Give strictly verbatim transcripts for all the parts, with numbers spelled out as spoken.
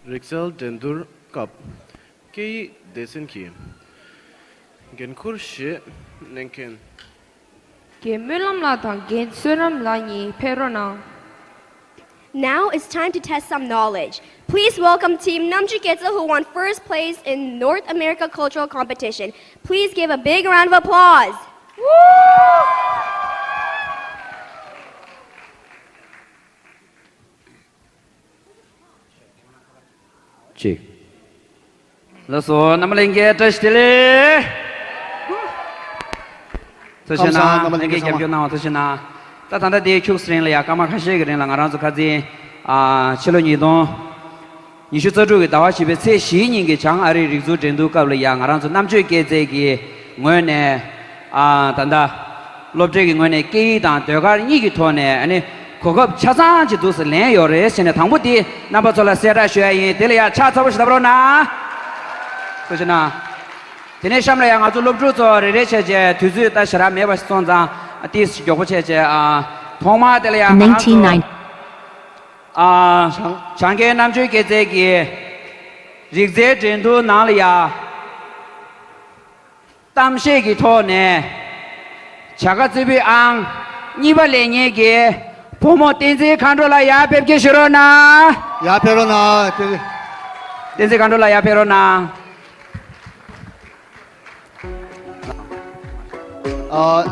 རིག་རྩལ་འགྲན་བསྡུར་སྐབས་སྐད་ཡིག་སྡེ་ཚན་གྱི་འགན་འཁུར་བཞེས་གནང་མཁན། རྒན་སྨོན་ལམ་ལགས་དང་རྒན་བསོད་ནམས་ལགས་གཉིས་ཕེབས་རོགས་གནང་། Now it's time to test some knowledge. Please welcome Team Namju Ketsa, who won first place in North America Cultural Competition. Please give a big round of applause. ཅིག་ལགས་སོ། རྣམ་པ་ལྷན་རྒྱས་བཀྲ་ཤིས་བདེ་ལེགས། ཐུགས་རྗེ་གནང་། ཁམས་བཟང་། རྣམ་པ་ལྷན་རྒྱས་ལྷན་རྒྱས་རྒྱབ་སྐྱོར་གནང་བ་ཐུགས་རྗེ་གནང་། ད་ད་ལྟ་དེའི་ཁྱུག་ཙམ་རིང་ལ་ཡ། སྐར་མ་ཁ་ཤས་ཀྱི་རིང་ལ་ང་རང་ཚོ་ཁ་རྩང་ཨ་ཕྱི་ལོ་ཉིས་སྟོང་ཉི་ཤུ་རྩ་དྲུག་གི་ཟླ་བ་བཞི་པའི་ཚེས་བཞིའི་ཉིན་གྱི་བྱང་ཨ་རིའི་རིག་མཛོད་འགྲན་བསྡུར་སྐབས་ལ་ཡ། ང་རང་ཚོ་རྣམ་དཔྱོད་སྐྱེད་ཚལ་གྱི་ངོས་ནས་ཨ་ད་ལྟ་སློབ་གྲྭའི་གི་ངོས་ནས་སྐད་ཡིག་དང་ཟློས་གར་གཉིས་ཀྱི་ཐོག་ནས་ཨ་ནི་གོ་སྐབས་ཆ་ཚང་ཅིག་འདུག་སེ་ལེན་ཡོད་རེད་ཟེར་ནས། དང་པོ་དེ་རྣམ་པ་ཚོ་ལ་གསལ་བསྒྲགས་ཞུ་ཡ་ཡིན། དེ་ལ་ཡ་ཕྱག་ཚ་པོ་ཞིག་བརྡབ་རོགས་གནང་། ཐུགས་རྗེ་གནང་། དེ་ནས་གཤམ་ལ་ཡ་ང་ཚོ་སློབ་ཕྲུག་ཚོ་རེ་རེ་བྱས་བྱས། དུས་ཚོད་ད་ཞེ་དྲག་མེད་པ་ཞིག་སོང་ཙང་ཨ་ཏིས་མགྱོགས་པོ་བྱས་བྱས་ཨ་ཐོག་མར་དེ་ལ་ཡ་ང་རང་ཚོ་ཨ་བྱང་ཁའི་རྣམ་དཔྱོད་སྐྱེད་ཚལ་གྱི་རིག་རྩལ་འགྲན་བསྡུར་ནང་ལ་ཡ། གཏམ་བཤད་ཀྱི་ཐོག་ནས་བྱ་དགའ་རྩེ་ཕུད་ཨང་གཉིས་པ་ལེན་མཁན་གྱི་བུ་མོ་བསྟན་འཛིན་མཁའ་འགྲོ་ལགས་ཡར་ཕེབས་སྐྱེལ་ཞུ་རོགས་གནང་། ཡར་ཕེབས་རོགས་གནང་། བསྟན་འཛིན་མཁའ་འགྲོ་ལགས་ཡར་ཕེབས་རོགས་གནང་། ཨ།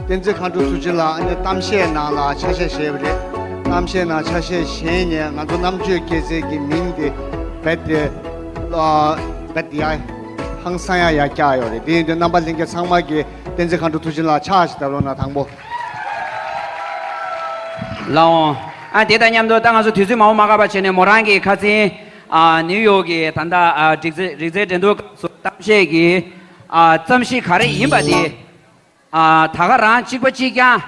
བསྟན་འཛིན་མཁའ་འགྲོ་ཐུགས་རྗེ་ལགས་ཨ་ནི་གཏམ་བཤད་ནང་ལ་ཆ་ཤས་བཞེས་པ་རེད། གཏམ་བཤད་ནང་ཆ་ཤས་བཞེས་ནས་ང་ཚོ་རྣམ་དཔྱོད་སྐྱེད་ཚལ་གྱི་མིང་དེ་རྦད་དེ་ཨ་རྦད་དེ་ཡ་ཧང་སང་ཡ་ཡ་བཀྱག་ཡོད་རེད། དེ་ཡིན་དུས་རྣམ་པ་ལྷན་རྒྱས་ཚང་མ་གིས་བསྟན་འཛིན་མཁའ་འགྲོ་ཐུགས་རྗེ་ལགས་ཕྱག་ཞིག་བརྡབ་རོགས་གནང་། དང་པོ། ལགས་འོང་། ཨ་དེ་དང་མཉམ་དུ་ད་ང་ཚོ་དུས་ཚོད་མང་པོ་མ་འགོར་བ་བྱས་ནས་མོ་རང་གི་ཁ་རྩང་ཨ་ནིའུ་ཡོག་གི་ད་ལྟ་ཨ་རིག་རྩལ་རིག་རྩལ་འགྲན་བསྡུར་སྐབས་སུ་གཏམ་བཤད་ཀྱི་ཨ་རྩོམ་གཞི་ག་རེ་ཡིན་པ་དེ། ཨ་ད་ག་རང་གཅིག་པ་གཅིག་རྐྱང་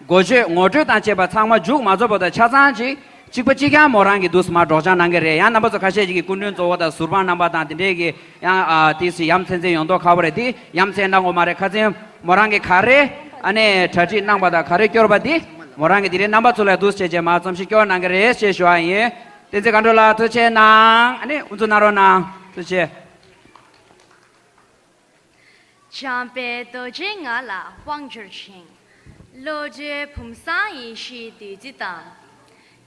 འགོ་བརྗོད་ངོ་སྤྲོད་དང་བཅས་པ་ཚང་མ་མཇུག་མ་རྫོགས་བར་དུ་ཆ་ཚང་ཅིག་གཅིག་པ་གཅིག་རྐྱང་མོ་རང་གིས་འདུག་སེ་མར་སྒྲོག་སྦྱང་གནང་གི་རེད། ཡང་རྣམ་པ་ཚོ་ཁ་ཤས་ཅིག་གིས་སྐུ་མགྲོན་གཙོ་བོ་དང་ཟུར་དཔང་རྣམ་པ་དང་དེ་འདྲས་ཀྱི་ཡང་ཨ་ཏིས་ཡ་མཚན་མཚན་ཡོང་མདོག་ཁ་པོ་རེད། དེ་ཡ་མཚན་གནང་དགོས་མ་རེད། ཁ་རྩང་མོ་རང་གིས་ག་རེ་ཨ་ནི་གྲ་སྒྲིག་གནང་པ་དང་ག་རེ་སྐྱོར་བ་དེ་མོ་རང་གིས་དེ་རིང་རྣམ་པ་ཚོ་ལ་འདུག་སེ་བྱས་བྱས་མར་རྩོམ་གཞི་སྐྱོར་གནང་གི་རེད་ཅེས་ཞུ་བ་ཡིན། བསྟན་འཛིན་མཁའ་འགྲོ་ལགས་ཐུགས་རྗེ་གནང་། ཨ་ནི་དབུ་འཛུགས་གནང་རོགས་གནང་། ཐུགས་རྗེ་ཆེ། འཇམ་དཔལ་རྡོ་རྗེ་ང་ལ་དབང་བསྒྱུར་ཞིང་། བློ་གྲོས་བུམ་བཟང་ཡེ་ཤེས་བདུད་རྩི་དང་།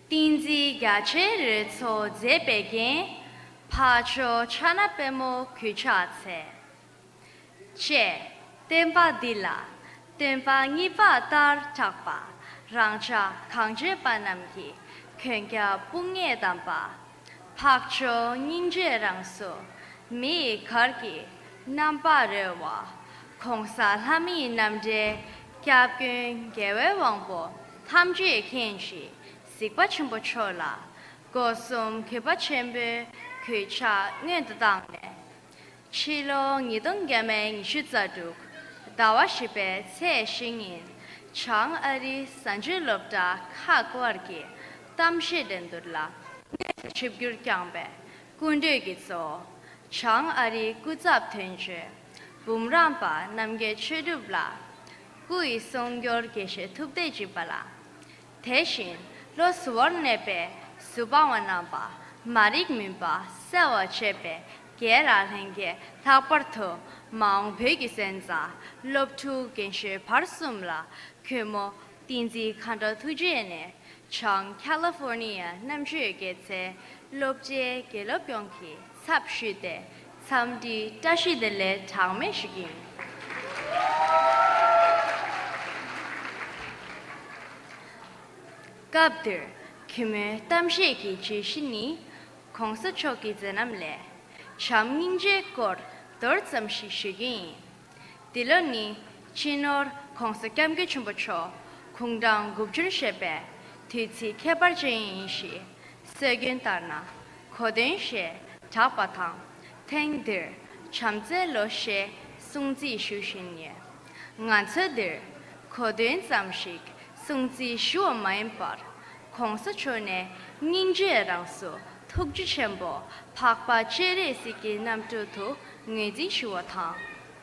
ཏིང་འཛིན་རྒྱ་ཆེར་རོལ་མཚོ་མཛད་པའི་རྒྱན། འཕགས་མཆོག་ཕྱག་ན་པདྨོ་གུས་ཕྱག་འཚལ། ཅེས་བསྟན་པ་འདི་ལ་སྟོན་པ་གཉིས་པ་ལྟར་གྲགས་པ་རང་ཅག་གངས་ཅན་པ་རྣམས་ཀྱི་མགོན་སྐྱབས་དཔུང་གཉེན་དམ་པ། འཕགས་མཆོག་སྙིང་རྗེ་རང་གཟུགས་མི་ཡི་གར་གྱི་རྣམ་པར་རོལ་བ། ༸གོང་ས་ལྷ་མིའི་རྣམ་འདྲེན་སྐྱབས་མགོན་རྒྱལ་བའི་དབང་པོ་ཐམས་ཅད་མཁྱེན་ཅིང་གཟིགས་པ་ཆེན་པོ་མཆོག་ལ་སྒོ་གསུམ་གུས་པ་ཆེན་པོས་གུས་ཕྱག་སྔོན་དུ་བཏང་ནས། ཕྱི་ལོ་ཉིས་སྟོང་བརྒྱ་མེད་ཉི་ཤུ་རྩ་དྲུག་ཟླ་བ་བཞི་པའི་ཚེས་བཞི་ཉིན་བྱང་ཨ་རིའི་གཟའ་མཇུག་སློབ་གྲྭ་ཁག་དབར་གྱི་གཏམ་བཤད་འགྲན་བསྡུར་ལ་སྣེ་ཁྲིད་ཆིབས་བསྒྱུར་བསྐྱངས་པའི་སྐུ་མགྲོན་གྱི་གཙོ་བོ་བྱང་ཨ་རིའི་སྐུ་ཚབ་དོན་གཅོད་འབུམ་རམས་པ་རྣམ་རྒྱལ་ཆོས་གྲུབ་ལགས། སྐུ་ཡི་གསུང་སྒྱུར་དགེ་བཤེས་ཐུབ་བསྟན་སྦྱིན་པ་ལགས། དེ་བཞིན་ལོ་ཟུར་བར་གནས་པའི་གཟུ་དཔང་བ་རྣམ་པ་མ་རིག་མུན་པ་སེལ་བར་བྱེད་པའི་རྒན་ལགས་ལྷན་རྒྱས། ལྷག་པར་དུ་མ་འོངས་བོད་ཀྱི་སོན་རྩ་སློབ་ཕྲུག་རྒན་གཞོན་བར་གསུམ་ལ་གུས་མོ་བསྟན་འཛིན་མཁའ་འགྲོ་ཐུགས་རྗེ་ནས་བྱང་ཁ་ལི་ཧྥོར་ནི་ཡ་རྣམ་དཔྱོད་དགེ་རྩའི་སློབ་གྲྭའི་དགེ་སློབ་ཡོངས་ཀྱི་ཚབ་ཞུས་ཏེ་འཚམས་འདྲིའི་བཀྲ་ཤིས་བདེ་ལེགས་གྲངས་མེད་ཞུ་གི་ཡིན། སྐབས་འདིར་གུས་མོའི་གཏམ་བཤད་ཀྱི་བརྗོད་གཞི་ནི་༸གོང་ས་མཆོག་གི་མཛད་རྣམ་ལས་བྱམས་སྙིང་རྗེའི་སྐོར་མདོར་ཙམ་ཞིག་ཞུ་རྒྱུ་ཡིན། འདི་ལོ་ནི་སྤྱི་ནོར་༸གོང་ས་༸སྐྱབས་མགོན་ཆེན་པོ་མཆོག་དགུང་གྲངས་དགུ་བཅུར་བཞེས་པའི་དུས་ཚིགས་ཁྱད་པར་ཅན་ཡིན་ཞིང་། སྲོལ་རྒྱུན་ལྟར་ན་གོ་སྟོན་ཞེས་གྲགས་པ་དང་། ཐེངས་འདིར་བྱམས་བརྩེའི་ལོ་ཞེས་སྲུང་བརྩི་ཞུ་བཞིན་ཡོད། ང་ཚོ་འདིར་གོ་སྟོན་ཙམ་ཞིག་སྲུང་བརྩི་ཞུ་བ་མ་ཡིན་པར། ༸གོང་ས་མཆོག་ནས་སྙིང་རྗེ་རང་གཟུགས་ཐུགས་རྗེ་ཆེན་པོ་འཕགས་པ་སྤྱན་རས་གཟིགས་ཀྱི་རྣམ་སྤྲུལ་དུ་ངོས་འཛིན་ཞུ་བ་དང་།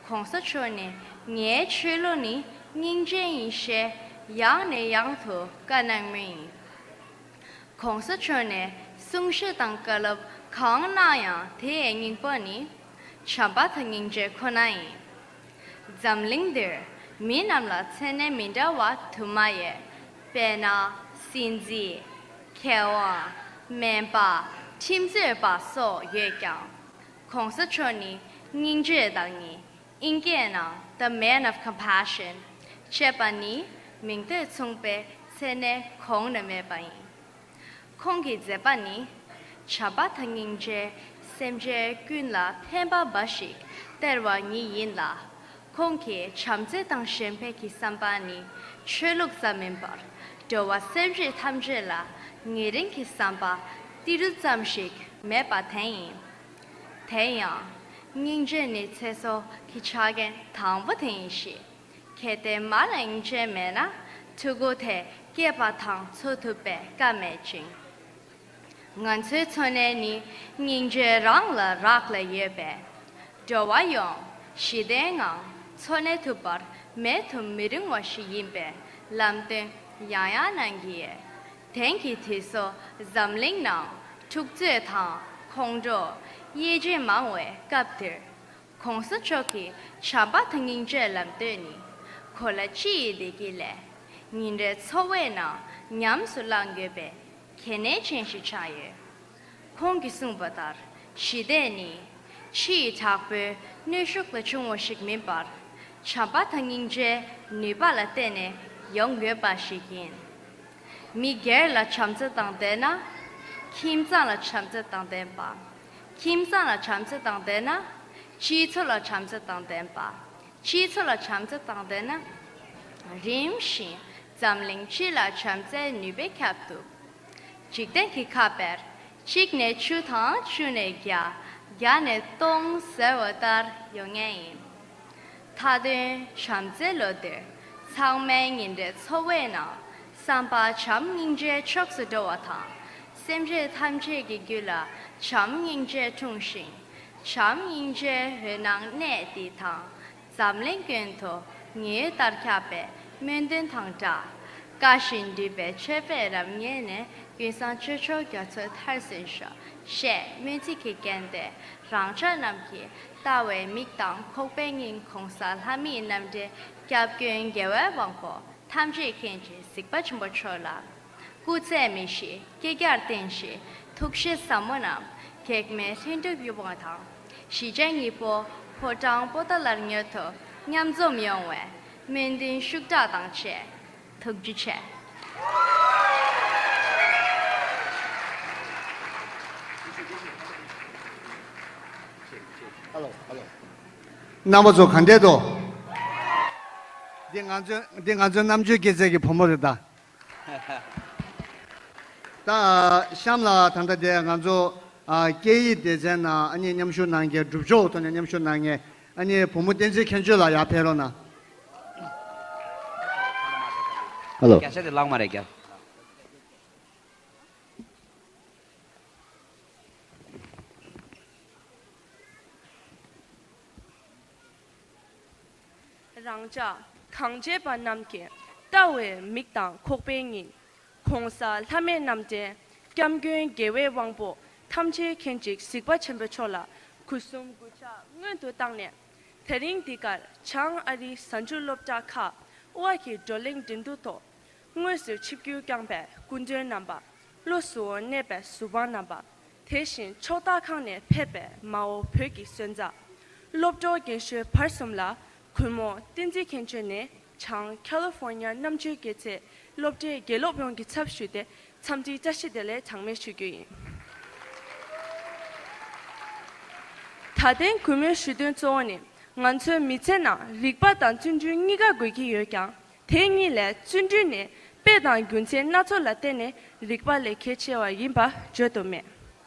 ༸གོང་ས་མཆོག་ནས་ངའི་ཆོས་ལུགས་ནི་སྙིང་རྗེ་ཡིན་ཞེས་ཡང་ནས་ཡང་དུ་བཀའ་གནང་མུས་ཡིན། ༸གོང་ས་མཆོག་ནས་ གསུང་བཤད་དང་བཀའ་སློབ་གང་གནང་ཡང་དེའི་སྙིང་པོ་ནི་བྱམས་པ་དང་སྙིང་རྗེ་ཁོ་ན་ཡིན། འཛམ་གླིང་འདིར་མི་རྣམས་ལ་མཚན་གནས་མི་འདྲ་བ་དུ་མ་ཡོད། དཔེར་ན། སྲིད་འཛིན། མཁས་དབང་། སྨན་པ། ཁྲིམས་རྩོད་པ་སོགས་ཡོད་ཀྱང་། ༸གོང་ས་མཆོག་ནི་སྙིང་རྗེ་དང་ནི། ཨིན་སྐད་ནང་The Man of Compassion ཅེས་པ་ནི་མིང་དོད་མཚུངས་པའི་མཚན་གནས་གོང་ན་མེད་པ་ཡིན། ཁོང་གི་མཛད་པ་ནི་བྱམས་པ་དང་སྙིང་རྗེས་སེམས་ཅན་ཀུན་ལ་ཕན་པ་འབའ་ཞིག་སྟེར་བ་ཉིད་ཡིན་ལ། ཁོང་གི་བྱམས་བརྩེ་དང་གཞན་ཕན་གྱི་བསམ་པ་ནི་ཆོས་ལུགས་ཙམ་མིན་པར་འགྲོ་བ་སེམས་ཅན་ཐམས་ཅད་ལ་ཉེ་རིང་གི་བསམ་པ་ཏི་རུ་ཙམ་ཞིག་མེད་པ་དེ་ཡིན། དེ་ཡང་། སྙིང་རྗེ་ནི་ཚེ་སྲོག་གི་ཆ་རྐྱེན་དང་པོ་དེ་ཡིན་ཞིང་། གལ་ཏེ་མ་ལ་སྙིང་རྗེ་མེད་ན་ཕྲུ་གུ་དེ་སྐྱེས་པ་དང་འཚོ་ཐུབ་པའི་སྐབས་མེད་ཅིང་། ང་ཚོའི་འཚོ་གནས་ནི་སྙིང་རྗེ་རང་ལ་རག་ལས་ཡོད་པས། འགྲོ་བ་ཡོངས་ཞི་བདེའི་ངང་འཚོ་གནས་ཐུབ་པར་མེད་དུ་མི་རུང་བ་ཞིག་ཡིན་པའི་ལམ་སྟོན་ཡང་ཡང་གནང་གི་ཡོད། དེང་གི་དུས་སུ་འཛམ་གླིང་ནང་འཁྲུག་རྩོད་དང་ཁོང་ཁྲོ། དབྱེ་འབྱེད་མང་བའི་སྐབས་འདིར། ༸གོང་ས་མཆོག་གི་བྱམས་པ་དང་སྙིང་རྗེའི་ལམ་སྟོན་ནི་གོ་ལ་སྤྱི་ཡི་བདེ་སྐྱིད་ལས་ཉིན་རེའི་འཚོ་བའི་ནང་ཉམས་སུ་བླང་དགོས་པའི་གལ་གནད་ཅན་ཞིག་ཆགས་ཡོད། ཁོང་གིས་གསུངས་པ་ལྟར་ཞི་བདེ་ནི་ཕྱི་ཡི་དྲག་པོའི་གནོན་ཤུགས་ལ་བྱུང་བ་ཞིག་མིན་པར་བྱམས་པ་དང་སྙིང་རྗེའི་ནུས་པ་ལ་བརྟེན་ནས་ཡོང་དགོས་པ་ཞིག་ཡིན། མི་སྒེར་ལ་བྱམས་བརྩེ་དང་ལྡན་ན། ཁྱིམ་ཚང་ལ་བྱམས་བརྩེ་དང་ལྡན་པ། ཁྱིམ་ཚང་ལ་བྱམས་བརྩེ་དང་ལྡན་ན། སྤྱི་ཚོགས་ལ་བྱམས་བརྩེ་དང་ལྡན་པ། སྤྱི་ཚོགས་ལ་བྱམས་བརྩེ་དང་ལྡན་ན། རིམ་བཞིན་འཛམ་གླིང་སྤྱི་ལ་བྱམས་བརྩེའི་ནུས་པས་ཁྱབ་ཐུབ། འཇིག་རྟེན་གྱི་ཁ་དཔེར། གཅིག་ནས་བཅུ་དང་བཅུ་ནས་བརྒྱ། བརྒྱ་ནས་སྟོང་ཟེར་བ་ལྟར་ཡོང་ངེས་ཡིན། མཐའ་དོན་བྱམས་བརྩེའི་ལོ་འདིར་ཚང་མའི་ཉིན་རེའི་འཚོ་བའི་ནང་བསམ་པ་བྱམས་སྙིང་རྗེའི་ཕྱོགས་སུ་འགྲོ་བ་དང་། སེམས་ཅན་ཐམས་ཅད་ཀྱི་རྒྱུད་ལ་བྱམས་སྙིང་རྗེ་འཁྲུངས་ཤིང་། བྱམས་སྙིང་རྗེའི་འོད་སྣང་གནས་འདི་དང་འཛམ་གླིང་ཀུན་ཏུ་ཉི་འོད་ལྟར་ཁྱབ་པའི་སྨོན་འདུན་དང་སྦྲགས། བཀའ་བཞིན་སྒྲུབ་པའི་མཆོད་པའི་རབ་བརྙེས་ནས། ཀུན་བཟང་སྤྱོད་མཆོག་རྒྱ་མཚོའི་མཐར་སོན་ཤོག་ཅེས་སྨོན་ཚིག་གི་རྐྱེན་ལས། རང་ཅག་རྣམས་ཀྱིས་ལྟ་བའི་མིག་དང་ཁོག་པའི་སྙིང་། ༸གོང་ས་ལྷ་མིའི་རྣམ་འདྲེན་སྐྱབས་མགོན་རྒྱལ་བའི་དབང་པོ་ཐམས་ཅད་མཁྱེན་ཅིང་གཟིགས་པ་ཆེན་པོ་མཆོག་ལ། སྐུ་ཚེ་མི་ཤིགས་བསྐལ་བརྒྱར་བརྟན་ཞིང་། ཐུགས་བཞེད་ཟབ་མོ་རྣམས་གེགས་མེད་ལྷུན་གྲུབ་ཡོང་བ་དང་། གཞིས་བྱེས་གཉིས་པོ་ཕོ་བྲང་པོ་ཏཱ་ལར་མྱུར་དུ་མཉམ་འཛོམས་ཡོང་བའི་སྨོན་འདུན་ཤུགས་དྲག་དང་བཅས། ཐུགས་རྗེ་ཆེ། ཧ་ལོ། ཧ་ལོ། རྣམ་པ་ཚོ་ག་འདྲས་འདུག་འདི་ང་ཚོའི་འདི་ང་ཚོའི་རྣམ་དཔྱོད་སྐྱེད་ཚལ་གྱི་བུ་མོ་རེད་ད། ད་གཤམ་ལ་ད་ལྟ་དེ་ང་ཚོ་ཨ་སྐད་ཡིག་སྡེ་ཚན་ནང་ཨ་ནི་མཉམ་ཞུགས་གནང་མཁན། སྒྲུབ་སྦྱོང་ཐོག་ནས་མཉམ་ཞུགས་གནང་མཁན་ཨ་ནི་བུ་མོ་བསྟན་འཛིན་མཁྱེན་དཔྱོད་ལགས་ཡར་ཕེབས་རོགས་གནང་། ཧ་ལོ། བརྒྱ་ཆ་དེ་ལག་མ་རེད་རྒྱ། རང་ཅག་གངས་ཅན་པ་རྣམས་ཀྱི་ལྟ་བའི་མིག་དང་ཁོག་པའི་སྙིང་། ༸གོང་ས་ལྷ་མིའི་རྣམ་འདྲེན་སྐྱབས་མགོན་རྒྱལ་བའི་དབང་པོ་ཐམས་ཅད་མཁྱེན་ཅིང་གཟིགས་པ་ཆེན་པོ་མཆོག་ལ་སྒོ་གསུམ་གུས་ཕྱག་སྔོན་དུ་བཏང་ནས། དེ་རིང་འདི་གར་བྱང་ཨ་རིའི་གཟའ་མཇུག་སློབ་གྲྭ་ཁག་དབར་གྱི་བགྲོ་གླེང་འགྲན་བསྡུར་ཐོག་དངོས་སུ་ཆིབས་བསྒྱུར་བསྐྱངས་པའི་སྐུ་མགྲོན་རྣམ་པ། བློ་གཟུ་བོར་གནས་པའི་གཟུ་དཔང་རྣམ་པ། དེ་བཞིན་ཕྱོགས་མཐའ་ཁག་ནས་ཕེབས་པའི་མ་འོངས་བོད་ཀྱི་སོན་རྩ། སློབ་གྲོགས་རྒན་གཞོན་བར་གསུམ་ལ་གུས་མོ་བསྟན་འཛིན་མཁྱེན་དཔྱོད་ནས་བྱང་ཁ་ལི་ཧྥོར་ནི་ཡ་རྣམ་དཔྱོད་སྐྱེད་ཚལ་སློབ་གྲྭའི་དགེ་སློབ་ཡོངས་ཀྱི་ཚབ་ཞུས་ཏེ་འཚམས་འདྲིའི་བཀྲ་ཤིས་བདེ་ལེགས་གྲངས་མེད་ཞུ་རྒྱུ་ཡིན། ད་ཐེངས་གུས་མོའི་ཞུ་དོན་གཙོ་བོ་ནི་ང་ཚོའི་མི་ཚེ་ནང་རིག་པ་དང་བརྩོན་འགྲུས་གཉིས་ཀ་དགོས་ཀྱི་ཡོད་ཀྱང་། དེ་གཉིས་ལས་བརྩོན་འགྲུས་ནི་དཔེ་དང་རྒྱུ་མཚན་སྣ་ཚོགས་ལ་བརྟེན་ནས་རིག་པ་ལས་གལ་ཆེ་བ་ཡིན་པ་བརྗོད་དུ་མེད།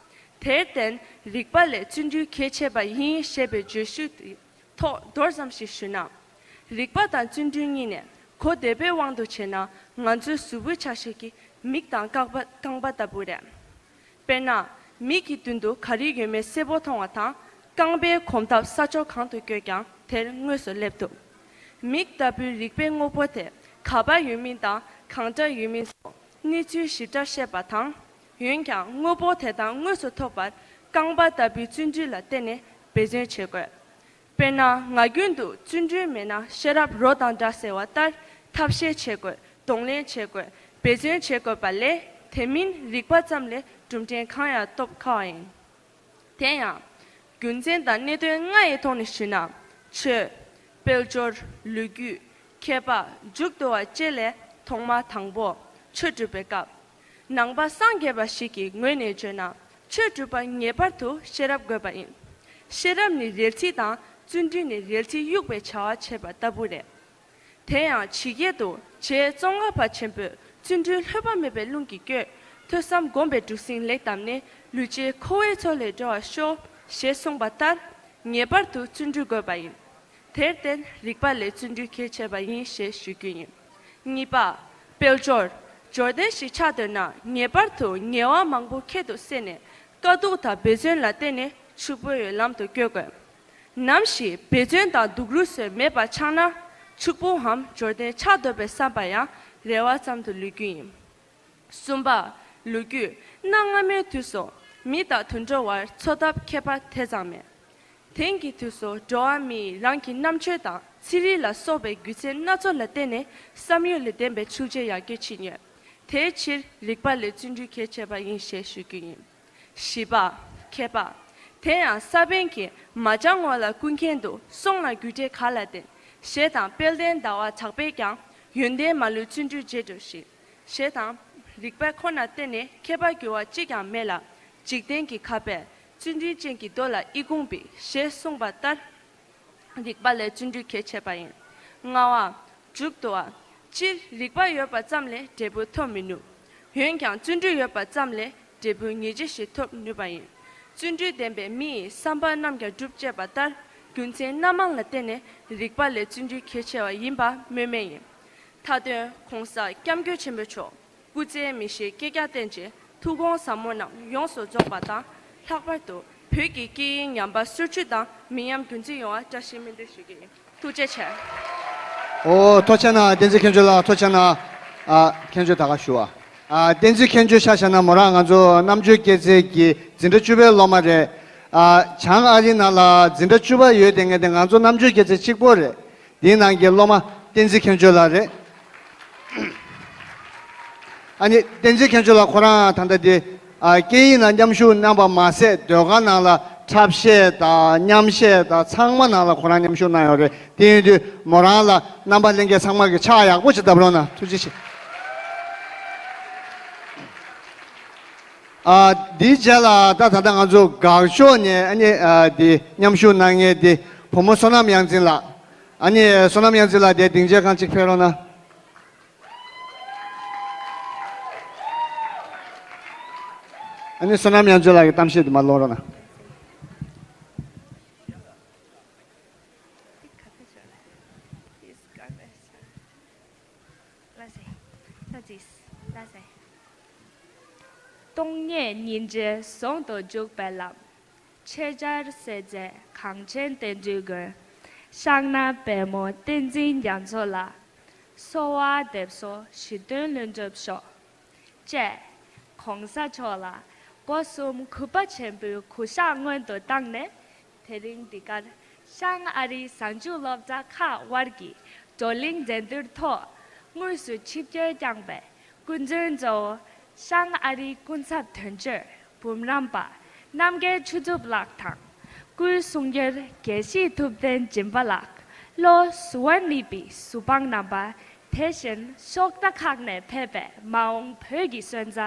དེར་བརྟེན་རིག་པ་ལས་བརྩོན་འགྲུས་གལ་ཆེ་བ་ཡིན་ཞེས་པའི་བརྗོད་གཞི་དེ་ཐོག་མདོར་ཙམ་ཞིག་ཞུས་ན། རིག་པ་དང་བརྩོན་འགྲུས་གཉིས་ནས་གོ་བདེ་པོའི་དབང་དུ་བྱས་ན་ང་ཚོའི་གཟུགས་པོའི་ཆ་ཤས་ཀྱི་མིག་དང་རྐང་པ་རྐང་པ་ལྟ་བུ་རེད། དཔེར་ན། མིག་གི་མདུན་དུ་ག་རེ་ཡོད་མེད་གསལ་པོ་མཐོང་བ་དང་། རྐང་པའི་གོམ་སྟབས་ས་ཕྱོགས་གང་དུ་བསྐྱོད་ཀྱང་དེར་དངོས་སུ་སླེབས་ཐུབ། མིག་ལྟ་བུའི་རིག་པའི་དངོས་པོ་དེ་ག་པར་ཡོད་མིན་དང་གང་འདྲ་ཡོད་མིན་སོགས་གནས་ཚུལ་ཞིབ་ཕྲ་ཤེས་པ་དང་། འོན་ཀྱང་དངོས་པོ་དེ་དག་དངོས་སུ་ཐོབ་པར་རྐང་པ་ལྟ་བུའི་བརྩོན་འགྲུས་ལ་བརྟེན་ནས་འབད་བརྩོན་བྱེད་དགོས། དཔེར་ན་ངག་རྒྱུན་དུ་བརྩོན་འགྲུས་མེད་ན་ཤེས་རབ་རོ་དང་འདྲ་ཟེར་བ་ལྟར། ཐབས་ཤེས་བྱེད་དགོས། གདོང་ལེན་བྱེད་དགོས། འབད་བརྩོན་བྱེད་དགོས་པ་ལས་དེ་མིན་རིག་པ་ཙམ་ལས་གྲུབ་འབྲས་གང་ཡང་ཐོབ་ཁག་པ་ཡིན། དེ་ཡང་། རྒྱུ་མཚན་དང་གནད་དོན་ལྔ་ཡི་ཐོག་ནས་ཞུས་ན། ཆོས། དཔལ་འབྱོར། ལོ་རྒྱུས། མཁས་པ། འཇུག་ལྡོག་པ་བཅས་ལས་ཐོག་མ་དང་པོ། ཆོས་སྒྲུབ་པའི་སྐབས། ནང་པ་སངས་རྒྱས་པ་ཞིག་གི་ངོས་ནས་བརྗོད་ན། ཆོས་སྒྲུབ་པར་ངེས་པར་དུ་ཤེས་རབ་དགོས་པ་ཡིན། ཤེས་རབ་ནི་རལ་གྲི་དང་བརྩོན་འགྲུས་ནི་རལ་གྲི་གཡུག་པའི་བྱ་བ་བྱེད་པ་ལྟ་བུ་རེད། དེ་ཡང་ཇི་སྐད་དུ། རྗེ་ཙོང་ཁ་པ་ཆེན་པོས་བརྩོན་འགྲུས་ལྷོད་པ་མེད་པའི་རླུང་གིས་བསྐྱོད། ཐོས་བསམ་སྒོམ་པས་འབྲུ་ཟིང་ལེགས་བསྡམས་ནས། ལུས་ཅན་འཁོར་བའི་མཚོ་ལས་སྒྲོལ་བར་ཤོག་ཞེས་གསུངས་པ་ལྟར། ངེས་པར་དུ་བརྩོན་འགྲུས་དགོས་པ་ཡིན། དེར་བརྟེན་རིག་པ་ལས་བརྩོན་འགྲུས་གལ་ཆེ་བ་ཡིན་ཞེས་ཞུ་རྒྱུ་ཡིན། གཉིས་པ། དཔལ་འབྱོར། འབྱོར་ལྡན་ཞིག་ཆགས་འདོད་ན་ངེས་པར་དུ་ངལ་བ་མང་པོ་ཁྱད་དུ་བསད་ནས་དཀའ་སྡུག་དང་འབད་བརྩོན་ལ་བརྟེན་ནས་ཕྱུག་པོའི་ལམ་དུ་བསྐྱོད་དགོས། ནམ་ཞིག་འབད་བརྩོན་དང་སྡུག་རུས་སོགས་མེད་པར་ཆགས་ན། ཕྱུག་པོའམ་འབྱོར་ལྡན་ཆགས་འདོད་པའི་བསམ་པ་ཡང་རེ་བ་ཙམ་དུ་ལུས་རྒྱུ་ཡིན། གསུམ་པ། ལོ་རྒྱུས། གནའ་སྔ་མོའི་དུས་སུ་མི་དང་དུད་འགྲོ་བར་འཚོ་ཐབས་ཁྱད་པར་དེ་ཙམ་མེད། དེང་གི་དུས་སུ་འགྲོ་བ་མིས་རང་གི་རྣམ་དཔྱོད་དང་ཚན་རིག་ལ་སོགས་པའི་རྒྱུ་མཚན་སྣ་ཚོགས་ལ་བརྟེན་ནས་བསམ་ཡུལ་ལས་འདས་པའི་ཕྱུག་ཅིག་ཡར་རྒྱས་ཕྱིན་ཡོད། དེའི་ཕྱིར་རིག་པ་ལས་བརྩོན་འགྲུས་གལ་ཆེ་བ་ཡིན་ཞེས་ཞུ་རྒྱུ་ཡིན། བཞི་པ། མཁས་པ། དེ་ཡང་ས་པཎ་གྱིས་མ་བྱ་ངོ་ལ་ཀུན་མཁྱེན་དུ། སོང་ལ་རྒྱུ་འབྲས་ག་ལ་བརྟེན། ཞེས་དང་། དཔལ་ལྡན་ཟླ་བ་གྲགས་པས་ཀྱང་། ཡོན་ཏན་མ་ལུས་བརྩོན་འགྲུས་རྗེས་འགྲོ་ཞིང་། ཞེས་དང་། རིག་པ་ཁོ་ནར་བརྟེན་ནས་མཁས་པར་འགྱུར་བ་གཅིག་ཀྱང་མེད་ལ། འཇིག་རྟེན་གྱི་ཁ་དཔེ། བརྩོན་འགྲུས་ཅན་གྱི་མདོ་ལ་ཨི་ཁུང་བི། ཞེས་གསུངས་པ་ལྟར། རིག་པ་ལས་བརྩོན་འགྲུས་གལ་ཆེ་བ་ཡིན། ལྔ་བ། མཇུག་ཏུ་བ། སྤྱིར་རིག་པ་ཡོད་པ་ཙམ་ལས་འབྲས་བུ་ཐོབ་མི་ནུས། འོན་ཀྱང་བརྩོན་འགྲུས་ཡོད་པ་ཙམ་ལས་འབྲས་བུ་ངེས་ཅན་ཞིག་ཐོབ་ནུས་པ་ཡིན། བརྩོན་འགྲུས་ལྡན་པའི་མི་ཡི་བསམ་པ་རྣམས་ཀྱང་འགྲུབ་ཅེས་པ་ལྟར། རྒྱུ་མཚན་སྣ་མང་ལ་བརྟེན་ནས་རིག་པ་ལས་བརྩོན་འགྲུས་གལ་ཆེ་བ་ཡིན་པ་སྨོས་མེད་ཡིན། མཐའ་དོན་༸གོང་ས་༸སྐྱབས་མགོན་ཆེན་པོ་མཆོག་སྐུ་ཚེ་མི་ཤིགས་བསྐལ་བརྒྱར་བརྟན་ཅིང་ཐུགས་དགོངས་ཟབ་མོ་རྣམས་ཡོངས་སུ་རྫོགས་པ་དང་། ལྷག་པར་དུ་བོད་ཀྱི་སྐད་ཡིག་ཉམས་པ་སོར་ཆུད་དང་མི་ཉམས་རྒྱུན་འཛིན་ཡོང་བར་བཀྲ་ཤིས་སྨོན་འདུན་ཞུ་རྒྱུ་ཡིན། ཐུགས་རྗེ་ཆེ། ཨོ། ཐུགས་རྗེ་གནང་། བསྟན་འཛིན་མཁྱེན་མཆོག་ལགས། ཐུགས་རྗེ་གནང་། ཨ། མཁྱེན་མཆོག་ད་ག་ཞུ་བ། ཨ། བསྟན་འཛིན་མཁྱེན་མཆོག་ཆ་བཞག་ན་མོ་རང་ང་ཚོ་རྣམ་དཔྱོད་སྐྱེད་ཚལ་གྱི་འཛིན་གྲྭ་བཅུ་པའི་སློབ་མ་རེད། ཨ། བྱང་ཨ་རིའི་ནང་ལ་འཛིན་གྲྭ་བཅུ་པ་ཡོད་དེ་ངས་དེ་ང་ཚོ་རྣམ་དཔྱོད་སྐྱེད་ཚལ་གཅིག་པོ་རེད། དེའི་ནང་གི་སློབ་མ་བསྟན་འཛིན་མཁྱེན་མཆོག་ལགས་རེད། ཨ་ནི་བསྟན་འཛིན་མཁྱེན་མཆོག་ལགས་ཁོ་རང་ད་ལྟ་དེ། ཨ། སྐད་ཡིག་ནང་མཉམ་ཞུགས་གནང་པ་མ་ཟད་ཟློས་གར་ནང་ལ་འཁྲབ་གཞས་དང་མཉམ་གཞས་དང་ཚང་མ་ནང་ལ་ཁོ་རང་མཉམ་ཞུགས་གནང་ཡོད་རེད། དེ་ཡིན་དུས་མོ་རང་ལ་རྣམ་པ་ལྷན་རྒྱས་ཚང་མ་གིས་ཕྱག་ཡག་པོ་ཅིག་བརྡབ་རོགས་གནང་། ཐུགས་རྗེ་ཆེ། ཨ། འདིའི་རྗེས་ལ་ད་ད་ལྟ་ང་ཚོ་དགའ་ཕྱོགས་ནས་ཨ་ནི། ཨ། འདི་མཉམ་ཞུགས་གནང་མཁན་འདི་བུ་མོ་བསོད་ནམས་ཡོངས་འཛིན་ལགས། ཨ་ནི་བསོད་ནམས་ཡོངས་འཛིན་ལགས་དེ་སྡིངས་ཆའི་སྒང་གཅིག་ཕེབས་རོགས་གནང་། ཨ་ནི་བསོད་ནམས་ཡོངས་འཛིན་ལགས་ཀྱི་གཏམ་བཤད་དེ་མར་ལོག་རོགས་གནང་། སྟོང་ཉིད་སྙིང་རྗེ་ཟུང་དུ་འཇུག་པའི་ལམ། ཆེད་སྦྱར་སྲས་རྩེ་གངས་ཅན་བསྟན་འགྲོའི་མགོན། ཤངས་ནག་པད་མོ་བསྟན་འཛིན་རྒྱ་མཚོ་ལ། གསོལ་བ་འདེབས་སོ་ཞི་མཐུན་ལྷུན་གྲུབ་ཤོག་ཅེས། ༸གོང་ས་མཆོག་ལ་སྒོ་གསུམ་གུས་པ་ཆེན་པོའི་གུས་ཕྱག་སྔོན་དུ་བཏང་ནས། དེ་རིང་འདི་གར་ཤངས་ཨ་རིའི་གཟའ་མཇུག་སློབ་གྲྭ་ཁག་དབར་གྱི་བགྲོ་གླེང་མཛད་བསྡུར་ཐོག་དངོས་སུ་ཆིབས་བསྒྱུར་བསྐྱངས་པའི་སྐུ་མགྲོན་གཙོ་བོ་ཤངས་ཨ་རིའི་སྐུ་ཚབ་དོན་གཅོད་འབུམ་རམས་པ་རྣམ་རྒྱལ་ཆོས་གྲུབ་ལགས་དང་། སྐུའི་གསུང་སྒྱུར་དགེ་བཤེས་ཐུབ་བསྟན་སྦྱིན་པ་ལགས། བློ་གཟུ་བོར་གནས་པའི་གཟུ་དཔང་རྣམ་པ། དེ་བཞིན་ཤོག་ཁག་ནས་ཕེབས་པའི་མ་འོངས་བོད་ཀྱི་སོན་རྩ་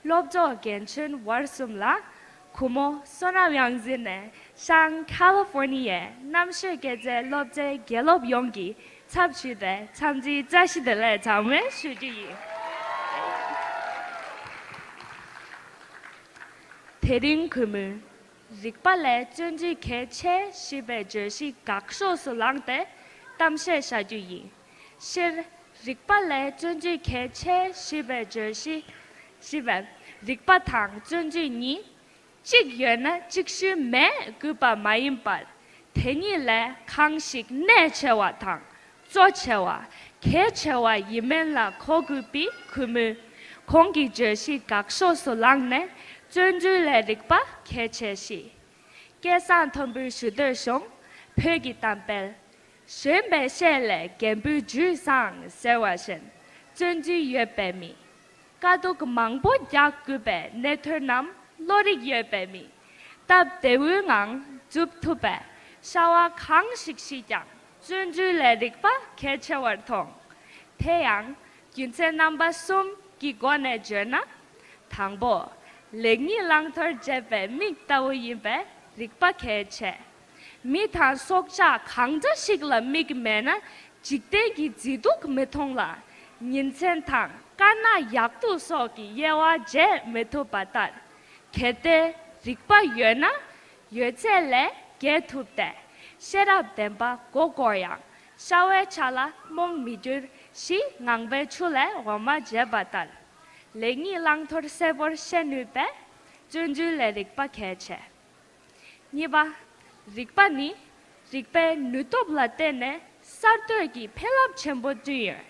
སློབ་གྲོགས་རྒན་གཞོན་བར་གསུམ་ལ། གུས་མོ་བསོད་ནམས་ཡོངས་འཛིན་ནས་ཤང་ཁ་ལི་ཧྥོར་ནི་ཡའི་རྣམ་དཔྱོད་སྐྱེད་ཚལ་སློབ་གྲྭའི་དགེ་སློབ་ཡོངས་ཀྱི་ཚབ་ཞུས་ཏེ་འཚམས་འདྲིའི་བཀྲ་ཤིས་བདེ་ལེགས་གྲངས་མེད་ཞུ་རྒྱུ་ཡིན། དེ་རིང་གུས་མོས་རིག་པ་ལས་བརྩོན་འགྲུས་གལ་ཆེ་ཞེས་པའི་བརྗོད་གཞི་དགག་ཕྱོགས་སུ་ལངས་ཏེ་གཏམ་བཤད་བྱ་རྒྱུ་ཡིན། སྤྱིར་རིག་པ་ལས་བརྩོན་འགྲུས་གལ་ཆེ་ཞེས་པའི་བརྗོད་གཞི། ཞེས་པའི་རིག་པ་དང་བརྩོན་འགྲུས་གཉིས། གཅིག་ཡོད་ན་ཅིག་ཤོས་མེད་དགོས་པ་མ་ཡིན་པར། དེ་གཉིས་ལས་གང་ཞིག་གནད་ཆེ་བ་དང་གཙོ་ཆེ་བ། གལ་ཆེ་བ་ཡིན་མིན་ལ་གོ་དགོས་པའི་གུས་མོས། ཁོང་གི་བརྗོད་གཞི་དགའ་ཤོས་སུ་བླངས་ནས་བརྩོན་འགྲུས་ལས་རིག་པ་གལ་ཆེ་ཞེས། སྐལ་བཟང་མཐོན་པོའི་ཞུ་འདོད་བྱུང་། བོད་ཀྱི་གཏམ་དཔེར། གཞོན་པའི་ཤེད་ལས་རྒན་པོའི་རྒྱུད་བཟང་ཟེར་བ་བཞིན། བརྩོན་འགྲུས་ཡོད་པའི་མི། དཀའ་སྡུག་མང་པོ་རྒྱག་དགོས་པའི་གནད་དོན་རྣམས་བློ་རིག་ཡོད་པའི་མི། སྟབས་བདེ་བོའི་ངང་མཛུབ་ཐུབ་པའི་བྱ་བ་གང་ཞིག་བྱེད་ཀྱང་བརྩོན་འགྲུས་ལས་རིག་པ་གལ་ཆེ་བར་མཐོང་། དེ་ཡང་རྒྱུ་མཚན་རྣམ་པ་གསུམ་གྱི་སྒོ་ནས་བརྗོད་ན། དང་པོ། ལེགས་ཉེས་བླང་དོར་འབྱེད་པའི་མིག་ལྟ་བུ་ཡིན་པས་རིག་པ་གལ་ཆེ། མི་དང་སྲོག་ཆགས་གང་འདྲ་ཞིག་ལ་མིག་མེད་ན་འཇིག་རྟེན་གྱི་མཛེས་སྡུག་མི་མཐོང་ལ། ཉིན་མཚན་དང་དཀར་ནག་ཡག་སྡུག་སོགས་ཀྱི་དབྱེ་བ་འབྱེད་མི་ཐུབ་པ་ལྟར། གལ་ཏེ་རིག་པ་ཡོད་ན་ཡོད་ཚད་ལས་རྒྱལ་ཐུབ་སྟེ། ཤེས་རབ་ལྡན་པ་མགོ་བསྐོར་ཡང་ཤ་བའི་ཆ་ལ་རྨོངས་མི་འགྱུར་ཞེས་ངང་པའི་ཆུ་ལས་འོ་མ་བརྗེད་པ་ལྟར། ལེགས་ཉེས་བླང་དོར་གསལ་པོར་ཤེས་ནུས་པས་བརྩོན་འགྲུས་ལས་རིག་པ་གལ་ཆེ། གཉིས་པ། རིག་པ་ནི་རིག་པའི་ནུས་སྟོབས་ལ་བརྟེན་ནས་གསར་གཏོད་ཀྱི་ཕན་རླབས་ཆེན་པོ་བསྐྲུན་ཡོད།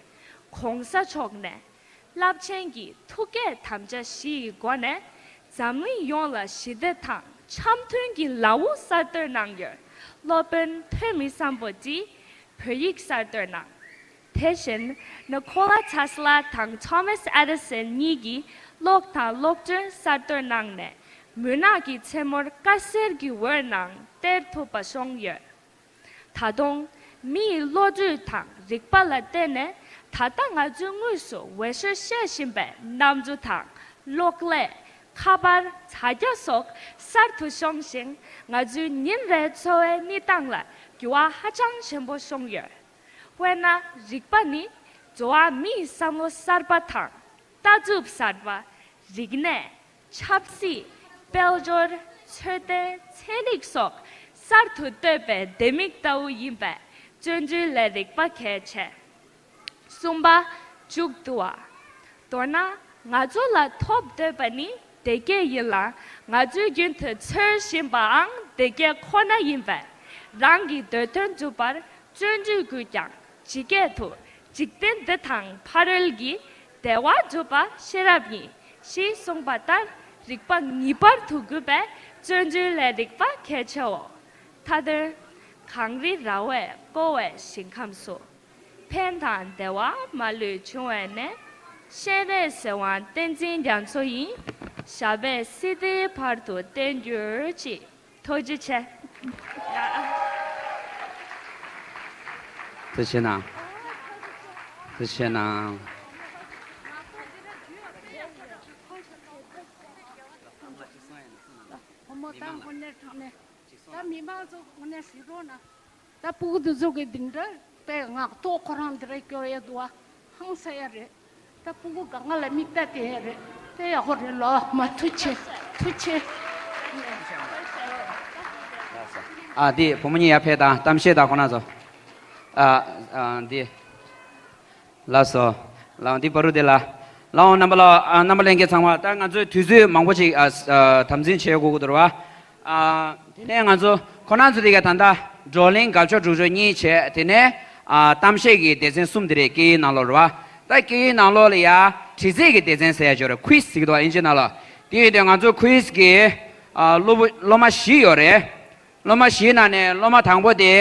༸གོང་ས་མཆོག་ནས་རླབས་ཆེན་གྱི་ཐུགས་བསྐྱེད་དམ་བཅའ་བཞི་ཡི་སྒོ་ནས་འཛམ་གླིང་ཡོངས་ལ་ཞི་བདེ་དང་འཆམ་མཐུན་གྱི་ལམ་བུ་གསར་གཏོད་གནང་ཡོད། སློབ་དཔོན་ཐོན་མི་སམ་བྷོ་ཊས་བོད་ཡིག་གསར་གཏོད་གནང་། དེ་བཞིན་ནི་ཁོ་ལ་ཐེ་སི་ལ་དང་ཐོ་མཱས་ཨེ་ཌི་སན་གཉིས་ཀྱིས་གློག་དང་གློག་སྒྲོན་གསར་གཏོད་གནང་ནས་མུན་ནག་གི་མཚན་མོར་དཀར་གསལ་གྱི་འོད་སྣང་སྟེར་ཐུབ་པ་བྱུང་ཡོད། ད་དུང་མིའི་བློ་གྲོས་དང་རིག་པ་ལ་བརྟེན་ནས་ད་ལྟ་ང་ཚོའི་དངོས་སུ་འོས་ཤོག་བཤད་བཞིན་པའི་གནམ་གྲུ་དང་གློག་ཀླད། ཁ་པར། དྲ་རྒྱ་སོགས་གསར་དུ་བྱུང་ཞིང་ང་ཚོའི་ཉིན་རེའི་འཚོ་བའི་གནས་སྟངས་ལ་འགྱུར་བ་ཧ་ཅང་ཆེན་པོ་བྱུང་ཡོད། དཔེར་ན། རིག་པ་ནི་འགྲོ་བ་མིའི་བསམ་བློ་གསར་པ་དང་ལྟ་གྲུབ་གསར་པ། རིག་གནས། ཆབ་སྲིད། དཔལ་འབྱོར། འཚོ་རྟེན། ཚན་རིག་སོགས་གསར་དུ་བཏོད་པའི་ལྡེ་མིག་ལྟ་བུ་ཡིན་པས་བརྩོན་འགྲུས་ལས་རིག་པ་གལ་ཆེ། གསུམ་པ། མཇུག་བསྡུ་བ། མདོར་ན་ང་ཚོ་ལ་ཐོབ་འདོད་པ་ནི་བདེ་སྐྱིད་ཡིན་ལ། ང་ཚོའི་རྒྱུན་དུ་འཚོལ་བཞིན་པའང་བདེ་སྐྱིད་ཁོ་ན་ཡིན་པས། རང་གི་འདོད་དོན་འགྲུབ་པར་བརྩོན་འགྲུས་དགོས་ཀྱང་ཇི་སྐད་དུ། འཇིག་རྟེན་འདི་དང་ཕ་རོལ་གྱི། བདེ་བ་སྒྲུབ་པ་ཤེས་རབ་ཡིན། ཞེས་གསུངས་པ་ལྟར་རིག་པ་ངེས་པར་དུ་དགོས་པས་བརྩོན་འགྲུས་ལས་རིག་པ་གལ་ཆེའོ། མཐའ་དོན། གངས་རི་ར་བས་བསྐོར་བའི་ཞིང་ཁམས་སུ། ཕན་དང་བདེ་བ་མ་ལུས་འབྱུང་བའི་གནས། སྤྱན་རས་གཟིགས་དབང་བསྟན་འཛིན་རྒྱ་མཚོ་ཡི། ཞབས་པད་སྲིད་མཐའི་བར་དུ་བརྟན་གྱུར་ཅིག་ཐུགས་རྗེ་ཆེ། ཐུགས་རྗེ་གནང་། ཐུགས་རྗེ་གནང་། བུ་མོ་དང་དངོས་གནས་དྲང་གནས། ད་མི་མང་ཚོ་དངོས་གནས་ཞུ་རོགས་གནང་། ད་ཕྲུ་གུ་དེ་ཚོ་གི་འདི་འདྲ་དཔེ་ངག་ཐོག་ཁོ་རང་འདི་འདྲ་སྐྱོར་ཡ་འདུག་བ། ཧང་སང་ཡ་རེད། ད་ཕྲུ་གུ་གང་ག་ལ་མིག་ལྟ་དེ་ཡ་རེད། དཔེ་ཡག་པོ་རེད་ལོ། མ་ཐུགས་རྗེ་ཆེ། ཐུགས་རྗེ་ཆེ། ཨ་འདི་བུ་མོ་གཉིས་ཡར་ཕེབས་དང་གཏམ་བཤད་དང་ཁོ་ན་ཚོ། ཨ་ཨ་འདི། ལགས་སོ། ལགས་འདི་བར་དུ་དེ་ལ། ལགས་འོང་རྣམ་པ་ལགས། ཨ་རྣམ་པ་ལྷན་རྒྱས་ཚང་མ། ད་ང་ཚོའི་དུས་ཚོད་མང་པོ་ཅིག་ཨ་ཨ་དམ་འཛིན་བྱེད་དགོས་ཀྱི་འདུག་ར་བ། ཨ་དེ་ནས་ང་ཚོ་ཁོ་ན་ཚོ་དེ་ག་ད་ལྟ་བགྲོ་གླེང་དགའ་ཕྱོགས་སྒྲུབ་ཕྱོགས་གཉིས་བྱས། དེ་ནས་ཨ་གཏམ་བཤད་ཀྱི་སྡེ་ཚན་གསུམ་དེ་རེད། སྐད་ཡིག་ནང་ལོགས་ར་བ། ད་སྐད་ཡིག་ནང་ལོགས་ལ་ཡ་དྲི་རྩད་ཀྱི་སྡེ་ཚན་ཟེར་ཡ་ཅིག་ཡོད་རེད། ཁུའིས་ཟེར་གྱི་འདུག་བ། ཨིན་ཇི་ནང་ལ། དེ་ཡིན་དུས་ང་ཚོ་ཁུའིས་ཀྱི་ཨ་སློབ་བུ་སློབ་མ་བཞི་ཡོད་རེད། སློབ་མ་བཞིའི་ནང་ནས་སློབ་མ་དང་པོ་དེ།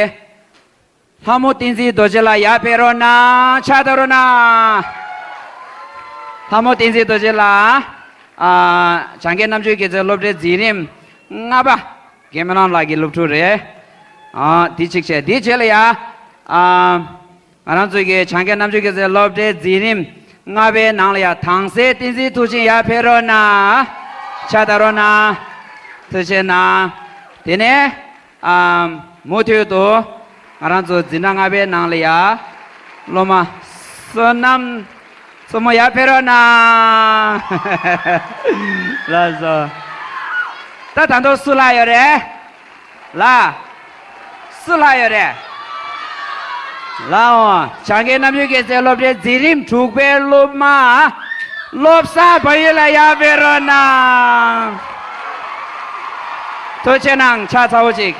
ལྷ་མོ་བསྟན་འཛིན་རྡོ་རྗེ་ལགས་ཡར་ཕེབས་རོགས་གནང་། ཕྱག་བརྡབ་རོགས་གནང་། ལྷ་མོ་བསྟན་འཛིན་རྡོ་རྗེ་ལགས། ཨ་བྱང་ཁའི་རྣམ་དཔྱོད་དགེ་རྩེ་སློབ་གྲྭའི་འཛིན་རིམ་ལྔ་པ། རྒན་སྨོན་ལམ་ལགས་ཀྱི་སློབ་ཕྲུག་རེད། ཨ་དེ་གཅིག་བྱས། དེའི་རྗེས་ལ་ཡ། ཨ་ང་རང་ཚོ་གི་བྱང་ཁའི་རྣམ་དཔྱོད་དགེ་རྩེ་སློབ་གྲྭའི་འཛིན་རིམ་ལྔ་པའི་ནང་ལ་ཡ་དྭངས་གསལ་བསྟན་འཛིན་མཐུ་ཆེན་ཡར་ཕེབས་རོགས་གནང་། ཕྱག་བརྡབ་རོགས་གནང་། ཐུགས་རྗེ་གནང་། དེ་ནས། ཨ་མུ་མཐུད་དུ་ང་རང་ཚོ་འཛིན་གྲྭ་ལྔ་པའི་ནང་ལ་ཡ་སློབ་མ་བསོད་ནམས་མཚོ་མོ་ཡར་ཕེབས་རོགས་གནང་། ལགས་སོ། ད་ད་དུང་སུ་ལྷག་ཡོད་རེད། ལགས། སུ་ལྷག་ཡོད་རེད། ལགས་འོང་། བྱང་ཁའི་རྣམ་དཔྱོད་དགེ་རྩེ་སློབ་གྲྭའི་འཛིན་རིམ་དྲུག་པའི་སློབ་མ། བློ་བཟང་བལ་ཡུལ་ལགས་ཡར་ཕེབས་རོགས་གནང་། ཐུགས་རྗེ་གནང་། ཕྱག་ཚ་བོ་གཅིག་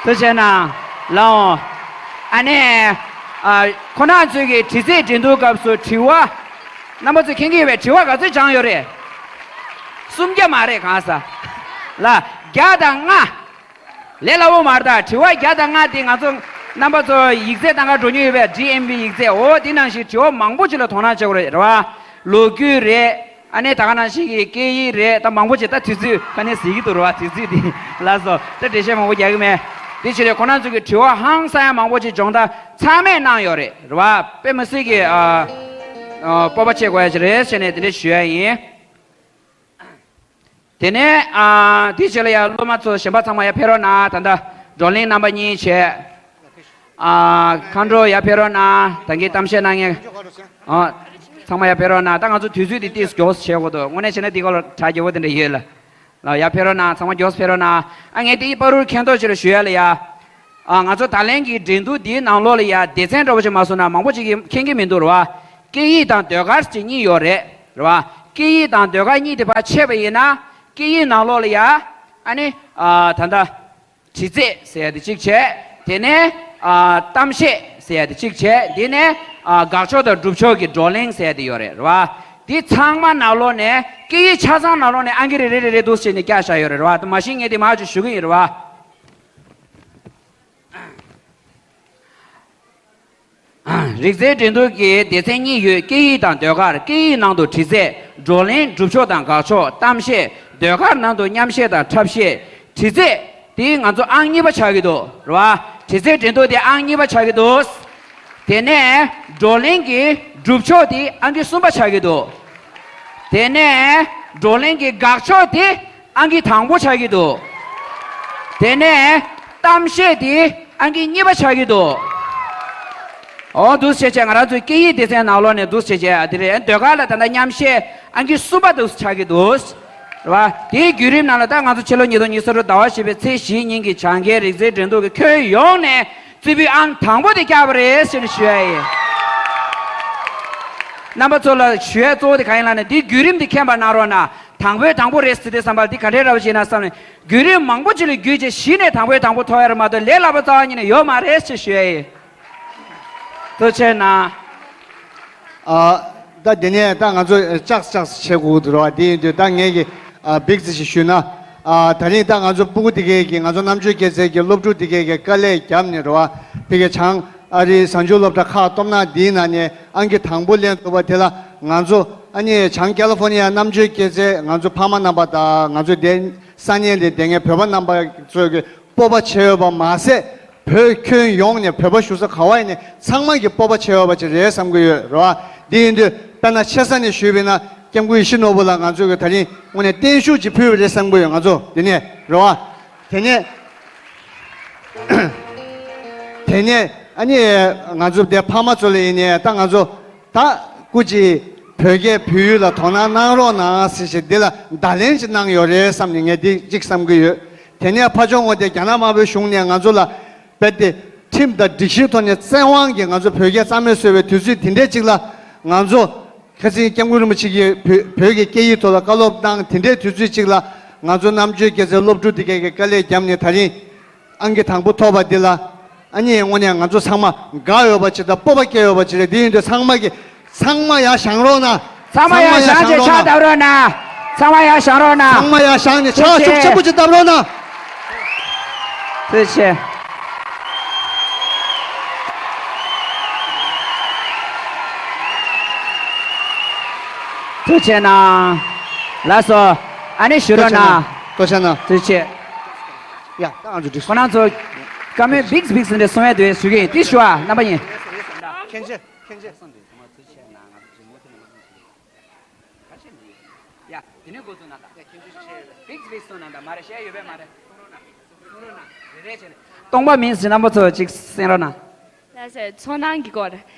ཐུགས་རྗེ་གནང་། ལགས་འོང་། ཨ་ནི། ཨ་ཁོ་ན་ཚོས་ཀྱི་དྲི་རྩད་འགྲན་བསྡུར་སྐབས་སུ་དྲི་བ། རྣམ་པ་ཚོས་མཁྱེན་གྱི་ཡོད་པས། དྲི་བ་ག་ཚོད་སྦྱངས་ཡོད་རེད། སུམ་བརྒྱ་མ་རེད། གང་ཟག་ལ་བརྒྱ་དང་ལྔ། ལས་སླ་བོ་མ་རེད། ད་དྲི་བ་བརྒྱ་དང་ལྔ་དེ་ང་ཚོ་རྣམ་པ་ཚོ་ཡིག་ཚད་བཏང་ག་འགྲོ་མྱོང་ཡོད་པས། ཌི་ཨེམ་བི་ཡིག་ཚད། འོ་དེ་ནང་བཞིན་དྲི་བ་མང་པོ་ཅིག་ལ་དོ་སྣང་བྱེད་དགོས་རེད། རེད་བ། ལོ་རྒྱུས་རེད། ཨ་ནི་ད་ག་ནང་བཞིན་གྱི་སྐད་ཡིག་རེད། ད་མང་པོ་ཅིག་ད་དུས་ཚོད་ག་ནས་ཟིན་གྱི་འདུག་རེད་བ། དུས་ཚོད་དེ་ལ་སོ་ད་འགྲེལ་བཤད་མང་པོ་རྒྱག་གི་མེད། དེ་ཕྱིར་ཁོ་རང་ཚོ་གི་དྲི་བ་ཧང་སང་ཡང་མང་པོ་ཅིག་སྦྱོང་བརྡར་ཚང་མས་གནང་ཡོད་རེད། རེད་བ། དཔེ་མི་སྲིད་ཀྱི་ཨ་ཨ་སྤོབས་པ་བྱེད་དགོས་ཡ་ཅིག་རེད་ཟེར་ནས་དེ་འདྲ་ཞུ་ཡ་ཡིན། དེ་ནས་ཨ་དེའི་རྗེས་ལ་ཡང་སློབ་མ་ཚོ་གཞན་པ་ཚང་མ་ཡར་ཕེབས་རོགས་གནང་། ད་ལྟ་བགྲོ་གླེང་རྣམ་པ་གཉིས་བྱས། ཨ་མཁའ་འགྲོ་ཡར་ཕེབས་རོགས་གནང་། ད་གིན་གཏམ་བཤད་གནང་མཁན་ཨ་ཚང་མ་ཡར་ཕེབས་རོགས་གནང་། ད་ང་ཚོ་དུས་ཚོད་འདི་ཏོག་ཙམ་མགྱོགས་སུ་བྱེད་དགོས་འདུག་དངོས་གནས་བྱས་ན་འདི་སྐོར་ལ་གྲ་རྒྱས་པོ་དེ་འདྲ་ཡོད་ལ། ལ་ཡར་ཕེབས་རོགས་གནང་། ཚང་མ་མགྱོགས་སུ་ཕེབས་རོགས་གནང་། ཨ་ངས་དེའི་བར་དུ་མཁྱེན་རྟོགས་ཅིག་ལ་ཞུ་ཡ་ལ་ཡ། ཨ་ང་ཚོ་ད་ལན་གྱི་འགྲན་བསྡུར་འདིའི་ནང་ལོགས་ལ་ཡ་སྡེ་ཚན་འདྲ་པོ་ཅིག་མ་བཟོས་ན་མང་པོ་ཅིག་གིས་མཁྱེན་གྱི་མི་འདུག་རེད་བ། སྐད་ཡིག་དང་ཟློས་གར་ཅིག་གཉིས་ཡོད་རེད། རེད་བ། སྐད་ཡིག་དང་ཟློས་གར་གཉིས་དེ་ཕར་ཕྱེ་བ་ཡིན་ན། སྐད་ཡིག་ནང་ལོགས་ལ་ཡ། ཨ་ནི་ཨ་ད་ལྟ་དྲི་རྩད་ཟེར་ཡ་དེ་གཅིག་བྱས། དེ་ནས་ཨ་གཏམ་བཤད་ཟེར་ཡ་དེ་གཅིག་བྱས། དེ་ནས་ཨ་དགག་ཕྱོགས་དང་སྒྲུབ་ཕྱོགས་ཀྱི་བགྲོ་གླེང་ཟེར་ཡ་དེ་ཡོད་རེད། རེད་བ། དེ་ཚང་མ་ནང་ལོགས་ནས་སྐད་ཡིག་ཆ་ཚང་ནང་ལོགས་ནས་ཨང་ཀི་རེ་རེ་རེ་རེ་འདུག་སེ་བྱས་ནས་བཀྱག་བཞག་ཡོད་རེད། རེད་བ། དེ་མ་གཞི་ངས་དེ་མར་ཅིག་ཞུ་གི་ཡིན། རེད་བ། རིག་རྩལ་འགྲན་བསྡུར་གྱི་སྡེ་ཚན་གཉིས་ཡོད། སྐད་ཡིག་དང་ཟློས་གར། སྐད་ཡིག་ནང་དུ་དྲི་རྩད། བགྲོ་གླེང་སྒྲུབ་ཕྱོགས་དང་དགག་ཕྱོགས། གཏམ་བཤད། ཟློས་གར་ནང་དུ་མཉམ་བཤད་དང་འཁྲབ་བཤད། དྲི་རྩད་དེ་ང་ཚོ་ཨང་གཉིས་པ་ཆགས་ཀྱི་འདུག་རེད་བ། དྲི་རྩད་འགྲན་བསྡུར་དེ་ཨང་གཉིས་པ་ཆགས་ཀྱི་འདུག་དེ་ནས་བགྲོ་གླེང་གི་སྒྲུབ་ཕྱོགས་དེ་ཨང་ཀི་གསུམ་པ་ཆགས་ཀྱི་འདུག་དེ་ནས་བགྲོ་གླེང་གི་དགག་ཕྱོགས་དེ་ཨང་ཀི་དང་པོ་ཆགས་ཀྱི་འདུག་དེ་ནས་གཏམ་བཤད་དེ་ཨང་ཀི་གཉིས་པ་ཆགས་ཀྱི་འདུག་འོ་འདུག་སེ་བྱས་བྱས་ང་རང་ཚོའི་སྐད་ཡིག་སྡེ་ཚན་ནང་ལོགས་ནས་འདུག་སེ་བྱས་བྱས་ཨ་དེ་རེད། ཟློས་གར་ལ་ད་ལྟ་མཉམ་བཤད་ཨང་ཀི་གསུམ་པ་འདུག་སེ་ཆགས་ཀྱི་འདུག་རེད་བ། དེའི་བརྒྱུད་རིམ་ནང་ལ་ད་ང་ཚོ་ཕྱི་ལོ་ཉིས་སྟོང་ཉི་ཤུ་རྩ་དྲུག་ཟླ་བ་བཞི་པའི་ཚེས་བཞིའི་ཉིན་གྱི་བྱ་དགའི་རིག་རྩལ་འགྲན་བསྡུར་གྱི་ཁྱོན་ཡོངས་ནས་རྩེ་ཕུད་ཨང་དང་པོ་དེ་བཀྱག་པ་རེད་ཟེར་ནས་ཞུ་ཡ་ཡིན། རྣམ་པ་ཚོ་ལ་ཞུ་ཡ་གཙོ་བོ་དེ་གང་ཡིན་ལབ་ན། འདིའི་བརྒྱུད་རིམ་དེ་མཁྱེན་པ་གནང་རོགས་གནང་། དང་པོའི་དང་པོ་རེད་ཟེར་དུས་ཙམ་པ་འདི་ག་འདྲའི་འདྲ་པོ་ཞིག་ཡིན་ན་བསམ་ནས། བརྒྱུད་རིམ་མང་པོ་ཅིག་ལ་བརྒྱུད་བྱས་གཞི་ནས་དང་པོའི་དང་པོ་ཐོབ་ཡ་རེད་མ་གཏོགས་ལས་སླ་པོ་རྩ་བ་ཉིད་ནས་ཡོད་མ་རེད་ཅེས་ཞུ་ཡ་ཡིན། ཐུགས་རྗེ་གནང་། ཨ། ད་དེ་ནས་ད་ང་ཚོ་ལྕགས་ལྕགས་བྱེད་དགོས་འདུག་ར་བ། དེ་ཡིན་དུས་ད་ངས་ཀྱི་ཨ་འབིག་ཙི་ཞིག་ཞུས་ན། ཨ་ད་རིང་ད་ང་ཚོ་སྤུ་གུ་དེ་གས་ཀྱི་ང་ཚོ་རྣམ་དཔྱོད་སྐྱེད་ཚལ་གྱི་སློབ་ཕྲུག་དེ་གས་ཀྱི་དཀའ་ལས་བརྒྱབ་ནས་ར་བ། ཕ་གི་བྱང་ཨ་རིའི་གཟའ་མཇུག་སློབ་གྲྭ་ཁག་སྟོབས་ན་འདིའི་ནང་ནས་ཨང་ཀི་དང་པོ་ལེན་ཐུབ་པ་དེ་ལ། ང་ཚོ་ཨ་ནི་བྱང་ཀ་ལི་ཧྥོ་ནི་ཡ་རྣམ་དཔྱོད་སྐྱེད་ཚལ་ང་ཚོ་ཕ་མ་རྣམ་པ་དང་ང་ཚོ་དེ་ས་གནས་འདི་བསྡད་མཁན་བོད་པ་རྣམ་པ་ཚོས་ཀྱི་སྤོབས་པ་བྱེད་འོས་པ་མ་ཟད། བོད་ཁྱོན་ཡོངས་ནས་བོད་པ་བཞུགས་ས་ག་བ་ཡིན་ནའི་ཚང་མ་གི་སྤོབས་པ་བྱེད་འོས་པ་ཅིག་རེད་བསམ་གྱི་ཡོད་རེད་བ། འདི་ཡིན་དུས་དཔེར་ན་ཆེ་ས་ནས་ཞུས་པ་ཡིན་ན་སྐྱབས་མགོན་ཡིད་བཞིན་ནོར་བུ་ལགས་ང་ཚོས་གི་ད་རིང་དངོས་གནས་བརྟན་བཞུགས་ཅིག་ཕུལ་བ་རེད་བསམ་གྱི་ཡོད། ང་ཚོ་འདི་ནས་རེད་བ། དེ་ནས་དེ་ནས་ཨ་ནི་ང་ཚོ་དེ་ཕ་མ་ཚོ་ལ་ཡིན་ནའི་ད་ང་ཚོ། ད་སྐུ་མཁྱེན་བོད་རྒྱའི་བོད་ཡིག་ལ་དོ་སྣང་གནང་རོགས་གནང་ཟེར་ཞིག་འདི་ལ་བརྡ་ལན་ཅིག་གནང་ཡོད་རེད་བསམ་ནས་ངས་འདི་གཅིག་བསམ་གྱི་ཡོད། དེ་ནས་ཕར་ཕྱོགས་ངོས་དེ་རྒྱ་ནག་དམར་པོའི་གཞུང་ནས་ང་ཚོ་ལ་རྦད་དེ་ཁྲིམས་དང་སྒྲིག་གཞིའི་ཐོག་ནས་བཙན་དབང་གིས་ང་ཚོ་བོད་སྐད་རྩ་མེད་བཟོས་པའི་དུས་ཚོད་དེ་འདྲས་ཅིག་ལ་ང་ཚོ་ཁ་སང་སྐྱབས་མགོན་རིན་པོ་ཆེ་གིས་བོད་བོད་ཀྱི་སྐད་ཡིག་ཐོག་ལ་བཀའ་སློབ་གནང་། དེ་འདྲའི་དུས་ཚོད་ཅིག་ལ་ང་ཚོ་རྣམ་དཔྱོད་སྐྱེད་ཚལ་སློབ་ཕྲུག་དེ་གས་ཀྱི་དཀའ་ལས་བརྒྱབ་ནས་ད་རིང་། ཨང་ཀི་དང་པོ་ཐོབ་པ་འདི་ལ། ཨ་ནི་དངོས་གནས་ང་ཚོ་ཚང་མ་དགའ་འོས་པ་ཅིག་དང་སྤོབས་པ་སྐྱེ་འོས་པ་ཅིག་རེད། འདི་ཡིན་དུས་ཚང་མ་གི་ཚང་མ་ཡར་བཞེངས་རོགས་གནང་། ཚང་མ་ཡར་བཞེངས་བྱས་ཕྱག་བརྡབ་རོགས་གནང་། ཚང་མ་ཡར་བཞེངས་རོགས་གནང་། ཚང་མ་ཡར་བཞེངས་ནས་ཕྱག་ཐུགས་ཆེན་པོ་ཅིག་བརྡབ་རོགས་གནང་། ཐུགས་རྗེ་ཆེ། ཐུགས་རྗེ་གནང་། ལགས་སོ། ཨ་ནི་བཞུགས་རོགས་གནང་། ཐུགས་རྗེ་གནང་། ཐུགས་རྗེ་ཆེ། ཡ། ད་ང་ཚོ་འགྲིག་སོང་། ཁོ་རང་ཚོ་བཀའ་མོལ་བིགས་བིགས་འདྲ་གསུང་ཡ་འདུག་ཞུ་གི་ཡིན། དེ་ཞུ་བ་རྣམ་པ་ཡིན། ཁྱེད་ཆེ། ཁྱེད་ཆེ། ཡ། དེ་ནས་འགོ་བཙུགས་གནང་དང་། བིགས་བིགས་གསུང་གནང་དང་། མ་རེད། གཞས་ཡོད་པས་མ་རེད། གསུང་རོགས་གནང་། གསུང་རོགས་གནང་། རེ་རེ་བྱས་ནས། སྟོང་པ་མིན་ཟེར། རྣམ་པ་ཚོ་ཅིག་གསན་རོགས་གནང་། ལགས་སེ། ཚོར་སྣང་གི་སྐོར་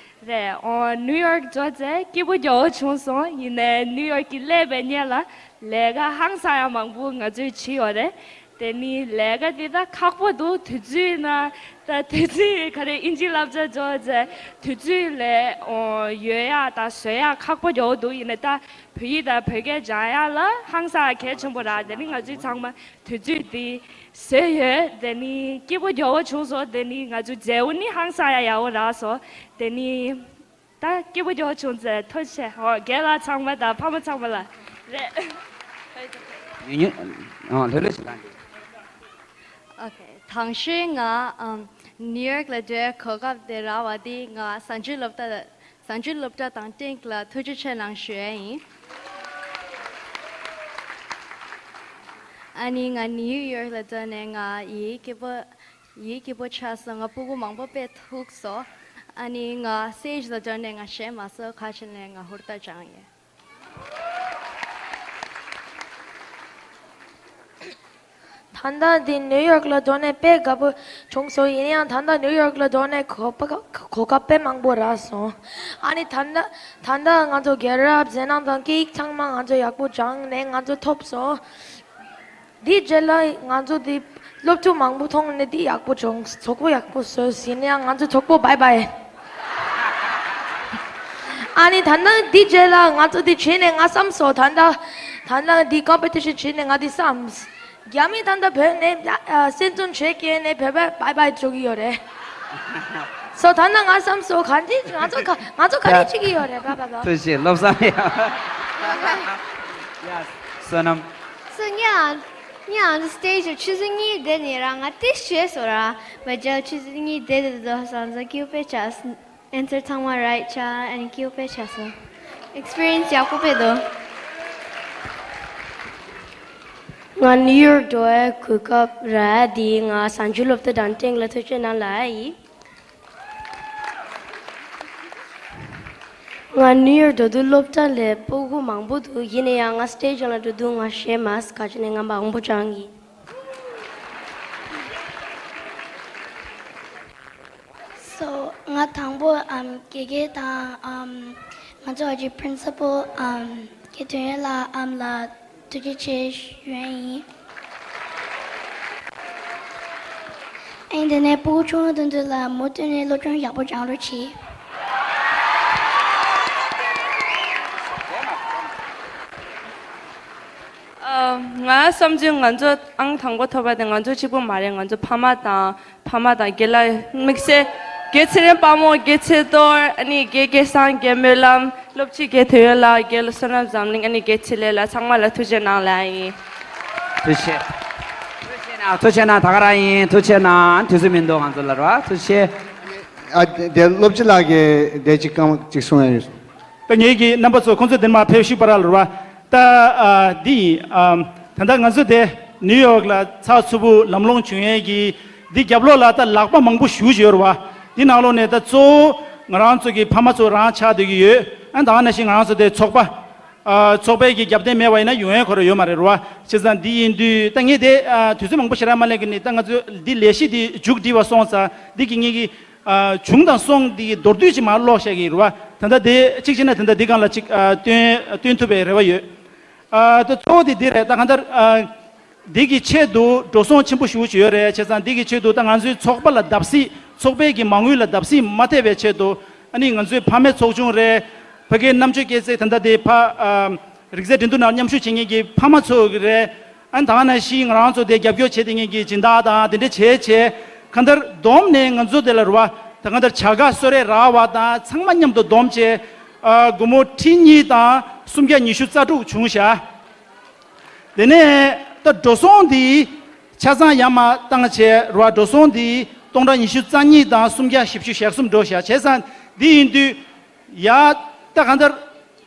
རེད། ཨོ། ནིའུ་ཡོག་འགྲོ་ཚེ་སྐྱིད་པོ་རྒྱལ་པོ་བྱུང་སོང་། ཡིན་ནའི་ནིའུ་ཡོག་གི་སླེབས་པའི་སྔོན་ལ་ལས་ཀ་ཧང་སང་ཡང་མང་པོ་ང་ཚོས་བྱས་ཡོད་རེད། དེ་ནི་ལས་ཀ་དེ་ད་ཁག་པོ་འདུག་དུས་ཚོད་ན་ད་དུས་ཚོད་ག་རེ་ཨིན་ཇི་བསླབ་བྱ་འགྲོ་ཚེ་དུས་ཚོད་ལས་ཨོ་ཡོད་ཡ་ད་བཟོ་ཡ་ཁག་པོ་རྒྱག་འདུག་ཡིན་ནའི་ད་བོད་ཡིག་དང་བོད་སྐད་སྦྱང་ཡ་ལ་ཧང་སང་གལ་ཆེན་པོ་རེད། དེ་ནི་ང་ཚོས་ཚང་མ་དུས་ཚོད་དེ་བཟོས་ཡོད། དེ་ནི་སྐྱིད་པོ་རྒྱལ་པོ་བྱུང་སོང་། དེ་ནི་ང་ཚོའི་མཛད་སྒོ་ནི་ཧང་སང་ཡ་ཡག་པོ་རག་སོང་། དེ་ནི་ ད་སྐྱིད་པོ་ཡོད་བྱུང་ཚེ་ཐུགས་རྗེ་ཆེ། ཨོ་རྒན་ལགས་ཚང་མ་དང་ཕ་མ་ཚང་མ་ལ་རེད། ཉུང་ཉུང་། ཨོ་ལྷོད་ལྷོད་བྱེད་དང་། ཨོ་ཁེ། དང་ཤོས་ང་ཨམ་ནིའུ་ཡོག་ལ་འགྲོ་གོ་སྐབས་དེ་རག་པ་དེ་ང་གཟའ་མཇུག་སློབ་གྲྭ་གཟའ་མཇུག་སློབ་གྲྭ་དང་ཏིང་ལ་ཐུགས་རྗེ་ཆེ་གནང་ཞུ་ཡས་ཡིན། ཨ་ནི་ང་ནིའུ་ཡོག་ལ་འགྲོ་ནས་ང་ཡིད་སྐྱིད་པོ་ཡིད་སྐྱིད་པོ་ཆགས་སོང་། ང་སྤུ་གུ་མང་པོ་དཔེ་ཐུག་སོང་། ཨ་ནི་ང་སི་ཊེ་ཇི་ལ་འགྲོ་ནས་ང་ཞེད་མ་སོང་། ཁ་ཆེ་ནས་ང་ཧུར་ཐག་སྦྱངས་ཡོད། ད་ལྟ་འདི་ནིའུ་ཡོག་ལ་འགྲོ་ནས་དཔེ་དགའ་པོ་བྱུང་སོང་། ཡིན་ཡང་ད་ལྟ་ནིའུ་ཡོག་ལ་འགྲོ་ནས་གོ་སྐབས་གོ་སྐབས་དཔེ་མང་པོ་རག་སོང་། ཨ་ནི་ད་ལྟ་ད་ལྟ་ང་ཚོ་རྒྱལ་རབས་མཛད་རྣམ་དང་སྐད་ཡིག་ཚང་མ་ང་ཚོ་ཡག་པོ་སྦྱངས་ནས་ང་ཚོ་ཐོབ་སོང་། འདི་རྗེས་ལ་ང་ཚོ་འདི་སློབ་ཕྲུག་མང་པོ་མཐོང་ནས་འདི་ཡག་པོ་བྱུང་། གྲོགས་པོ་ཡག་པོ་བཟོས་ཟིན་ཡང་ང་ཚོ་གྲོགས་པོ་བྷའི་བྷའི། ཨ་ནི་ད་ནང་འདི་རྗེས་ལ་ང་ཚོ་འདི་བྱས་ནས་ང་བསམ་སོང་། ད་ལྟ་ད་ལྟ་འདི་ཀམ་པི་ཊི་ཤན་བྱས་ནས་ང་འདི་བསམ། རྒྱ་མི་ད་ལྟ་བོད་ནས་སེམས་ཚོང་བྱེད་མཁན་ནས་བོད་པ་བྷའི་བྷའི་འགྲོ་གི་ཡོད་རེད། སོ་ད་ནང་ང་བསམ་སོང་། ག་འདི་ང་ཚོ་ག་ང་ཚོ་ག་རེ་བྱེད་ཀྱི་ཡོད་རེད། བྷའི་བྷའི་བྷའི། ཐུགས་རྗེ་ཆེ། བློ་བཟང་ཡ། བསོད་ནམས། སོ་ངས་ཨ་ངས་ཨ་ནི་སི་ཊེ་ཇི་ལ་ཆུ་ཚོད་གཉིས་བསྡད་ནས་ར་ང་དེ་ཞུས་སོང་ར། བ་ཇལ་ཆུ་ཚོད་གཉིས་བསྡད་དེ་དོ་སང་ས་ཀྱུ་པེ་ཆ་ཨན་སར་ཚང་མ་རའིཊ་ཆ་ཨན་ཀྱུ་པེ་ཆ་སོང་། ཨེག་སི་པི་རི་ཡན་སི་ཡག་པོ་དཔེ་འདུག་ང་ནིའུ་ཡོག་འགྲོ་བའི་གོ་སྐབས་རག་དེ་ང་གཟའ་མཇུག་སློབ་གྲྭ་དང་ཏིང་ལ་ཐུགས་རྗེ་གནང་ལ་ཡིན། ང་ནིའུ་ཡོག་འགྲོ་དུས་སློབ་གྲྭ་ལ་སྤུ་གུ་མང་པོ་འདུག་ཡིན་ན་ཡང་ང་སི་ཊེ་ཇི་ལ་འགྲོ་དུས་ང་ཞེད་མ་སོང་། ག་ཅི་ནས་ང་མང་པོ་སྦྱངས་ཡིན། སོ་ང་དང་པོ་ཨམ་དགེ་རྒན་དང་ཨམ་ང་ཚོ་ཨ་ཅེ་པི་རིན་སི་པལ་ཨམ་དགེ་ཐོན་ཡོད་ལགས་ཨམ་ལ་ཐུགས་རྗེ་ཆེ་ཞུ་ཡས་ཡིན། ཨེ་འདི་ནས་སྤུ་གུ་ཆུང་ངུ་དེ་ཚོ་ལ་མུ་མཐུད་ནས་སློབ་སྦྱོང་ཡག་པོ་སྦྱང་རོགས་གྱིས། ཨ། ང་བསམ་ཚུལ་ང་ཚོ་ཨང་དང་པོ་ཐོབ་པ་དེ་ང་ཚོ་གཅིག་པུ་མ་རེད། ང་ཚོ་ཕ་མ་དང་ཕ་མ་དང་རྒན་ལགས་དམིགས་བསལ་རྒན་ཚེ་རིང་དཔའ་མོ། རྒན་ཚེ་རྡོར། ཨ་ནི་རྒན་སྐལ་བཟང་། རྒན་སྨོན་ལམ། སློབ་སྤྱི་རྒན་དོན་ཡོད་ལགས། རྒན་བསོད་ནམས་འཛམ་གླིང་། ཨ་ནི་རྒན་འཕྲིན་ལས་ལགས། ཚང་མ་ལ་ཐུགས་རྗེ་གནང་ལབ་ཡིན། ཐུགས་རྗེ་ཆེ། ཐུགས་རྗེ་གནང་། ཐུགས་རྗེ་གནང་། ད་ག་རང་ཡིན། ཐུགས་རྗེ་གནང་། དུས་ཚོད་མི་འདུག་ང་ཚོ་ལ་ར། ཐུགས་རྗེ་ཆེ། ཨ་དེ་སློབ་སྤྱི་ལགས་ཀྱིས་དེ་གཅིག་རྐང་གཅིག་གསུང་ཡ་ཡོད་སོང་། ད་ངེད་ཀྱི་རྣམ་པ་ཚོ་ཁོང་ཚོ་དེར་མར་ཕེབས་ཤིག་པ་ར་ལ་ར་བ། ད་ཨ་འདི་ཡིན། ཨ་ད་ལྟ་ང་ཚོ་དེ་ནིའུ་ཡོག་ལ་ཚགས་ཚུད་པོ་ལམ་ལྷོང་བྱུང་ཡས་ཀྱི་འདི་རྒྱབ་ལོགས་ལ་ད་ལག་པ་མང་པོ་ཞུགས་ཡོད་ར་བ། འདི་ནང་ལོགས་ནས་ད་གཙོ་བོ་ང་རང་ཚོ་གི་ཕ་མ་ཚོ་རང་ཆགས་སྡོད་ཀྱི་ཡོད། ཨ་ད་ག་ནང་བཞིན་ང་རང་ཚོ་དེ་ཚོགས་པ། ཨ་ཚོགས་པའི་གི་རྒྱབ་རྟེན་མེད་པ་ཡིན་ན་ཡོང་ཡས་ཁོ་ར་ཡོད་མ་རེད་ར་བ། བྱས་ཙང་འདི་ཡིན་དུས་ད་ངས་དེ་ཨ་དུས་ཚོད་མང་པོ་ཞེ་དྲག་མ་ལེན་གི་ནི། ད་ང་ཚོ་འདི་ལས་གཞི་འདི་མཇུག་སྒྲིལ་བ་སོང་ཙང་འདི་གི་ངེད་ཀྱི་ཨ་བྱུང་དང་སོང་འདི་གི་མདོར་བསྡུས་ཅིག་མར་ཀློག་བཞག་གི་རེད་བ། ད་ལྟ་དེ་གཅིག་བྱས་ན་ད་ལྟ་འདི་སྒང་ལ་ཅིག་ཨ་སྟོན་སྟོན་ཐུབ་པའི་རེ་བ་ཡོད། ཨ་ད་གཙོ་བོ་དེ་འདི་རེད། ད་གང་ལྟར་ཨ་འདི་གི་ཆེད་དུ་འགྲོ་སོང་ཆེན་པོ་ཞེ་པོ་ཅིག་ཡོད་རེད། བྱས་ཙང་འདི་གི་ཆེད་དུ་ད་ང་ཚོའི་ཚོགས་པ་ལ་བརྡབ་གསིག་ཚོགས་པའི་གི་མ་དངུལ་ལ་བརྡབ་གསིག་མ་ཐེབས་པའི་ཆེད་དུ། ཨ་ནི་ང་ཚོའི་ཕ་མའི་ཚོགས་ཆུང་རེད། ཕ་གིའི་རྣམ་དཔྱོད་སྐྱེད་ཚལ། ད་ལྟ་དེ་ཕ་ཨ་རིག་རྩལ་འགྲན་བསྡུར་ནང་མཉམ་ཞུགས་བྱེད་མཁན་གྱི་ཕ་མ་ཚོ་གི་རེད། ཨ་ནི་ད་ག་ནང་བཞིན་ང་རང་ཚོ་དེ་རྒྱབ་སྐྱོར་བྱེད་བསྡད་མཁན་གྱི་སྦྱིན་བདག་དང་དེ་འདྲ་བྱས་བྱས། གང་ལྟར་བསྡོམས་ནས་ང་ཚོ་དེ་ལ་རུ་བ་ད་གང་ལྟར་བྱ་དགའ་གསོལ་རས་རག་པ་དང་ཚང་མ་མཉམ་དུ་བསྡོམས་བྱས། ཨ་སྒོར་མོ་ཁྲི་གཉིས་དང་སུམ་བརྒྱ་ཉི་ཤུ་རྩ་དྲུག་བྱུང་བཞག་དེ་ནས་ད་འགྲོ་སོང་འདི་ཆ་ཚང་ཡར་མར་བཏང་བྱས་རུ་བ། འགྲོ་སོང་འདི་སྟོང་ཕྲག་ཉི་ཤུ་རྩ་གཉིས་དང་སུམ་བརྒྱ་བཞི་བཅུ་ཞེ་གསུམ་འགྲོ་བཞག་བྱས་ཙང་འདི་ཡིན་དུས། ཡ། ད་གང་ལྟར་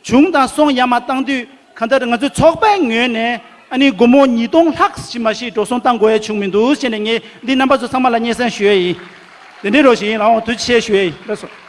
བྱུང་དང་སོང་ཡར་མར་བཏང་དུས་གང་ལྟར་ང་ཚོའི་ཚོགས་པའི་ངོས་ནས་ཨ་ནི་སྒོར་མོ་ཉིས་སྟོང་ལྷག་ཅིག་མ་གཞི་འགྲོ་སོང་བཏང་དགོས་ཡ་བྱུང་མི་འདུག་ཟེར་ནས་ངས་འདི་རྣམ་པ་ཚོ་ཚང་མ་ལ་སྙན་སེང་ཞུ་ཡ་ཡིན། དེ་འདྲའི་རོགས་ཞིག་ཡིན་ལགས། འོང་། ཐུགས་རྗེ་ཆེ་ཞུ་ཡ་ཡིན། ལགས་སོ།